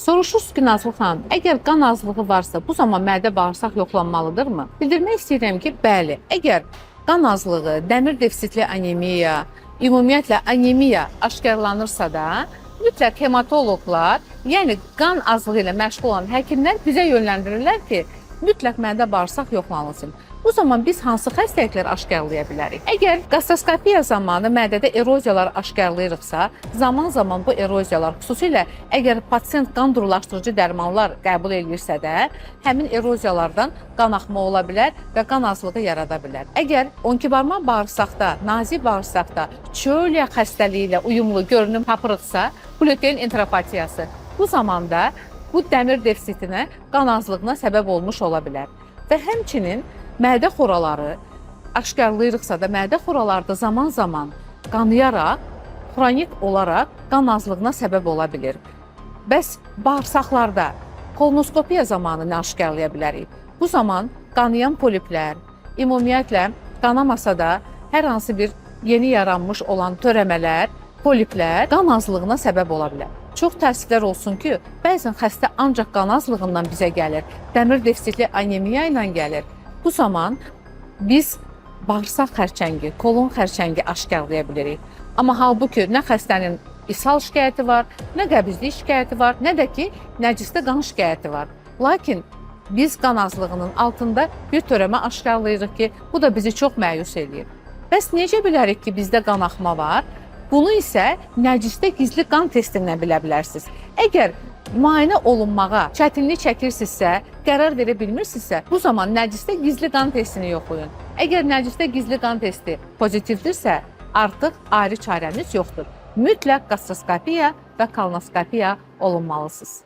Soruşursunuz ki, Nazlı xanım, əgər qan azlığı varsa, bu zaman mədə bağırsaq yoxlanmalıdırmı? Bildirmək istəyirəm ki, bəli. Əgər qan azlığı, dəmir defisitli anemiya, ümumiyyətlə anemiya aşkarlanırsa da, mütləq hematoloqlar, yəni qan azlığı ilə məşğul olan həkimlər bizə yönləndirirlər ki, mütləq mədə bağırsaq yoxlanılsın. Bu zaman biz hansı xəstəliklər aşkarlaya bilərik? Əgər gastroskopiya zamanı mədədə eroziyalar aşkarlayırıqsa, zaman-zaman bu eroziyalar, xüsusilə əgər pasiyent qan durulaşdırıcı dərmanlar qəbul eləyirsə də, həmin eroziyalardan qan axma ola bilər və qan azlığı yarada bilər. Əgər 12 barmaq bağırsaqda, nazik bağırsaqda çölyak xəstəliyi ilə uyumlu görünüm tapırıqsa, gluten enteropatiyası bu zamanda bu dəmir defisitinə, qan azlığına səbəb olmuş ola bilər. Və həmçinin mədə xoraları aşkarlayırıqsa da mədə xoraları da zaman-zaman qanayaraq, xronik olaraq qan azlığına səbəb ola bilir. Bəs bağırsaqlarda kolonoskopiya zamanı nə aşkarlaya bilərik? Bu zaman qanayan poliplər, ümumiyyətlə qanamasa da hər hansı bir yeni yaranmış olan törəmələr, poliplər qan azlığına səbəb ola bilər. Çox təəssüflər olsun ki, bəzən xəstə ancaq qan azlığından bizə gəlir, dəmir defisitli anemiya ilə gəlir. Bu zaman biz bağırsaq xərçəngi, kolon xərçəngi aşkarlaya bilirik. Amma halbuki nə xəstənin ishal şikayəti var, nə qəbizlik şikayəti var, nə də ki nəcisdə qan şikayəti var. Lakin biz qan azlığının altında bir törəmə aşkarlayırıq ki, bu da bizi çox məyus eləyir. Bəs necə bilərik ki, bizdə qan axma var? Bunu isə nəcisdə gizli qan testindən bilə bilərsiniz. Əgər müayinə olunmağa çətinlik çəkirsinizsə, qərar verə bilmirsinizsə, bu zaman nəcisdə gizli qan testini yoxlayın. Əgər nəcisdə gizli qan testi pozitivdirsə, artıq ayrı çarəniz yoxdur. Mütləq gastroskopiya və kolonoskopiya olunmalısınız.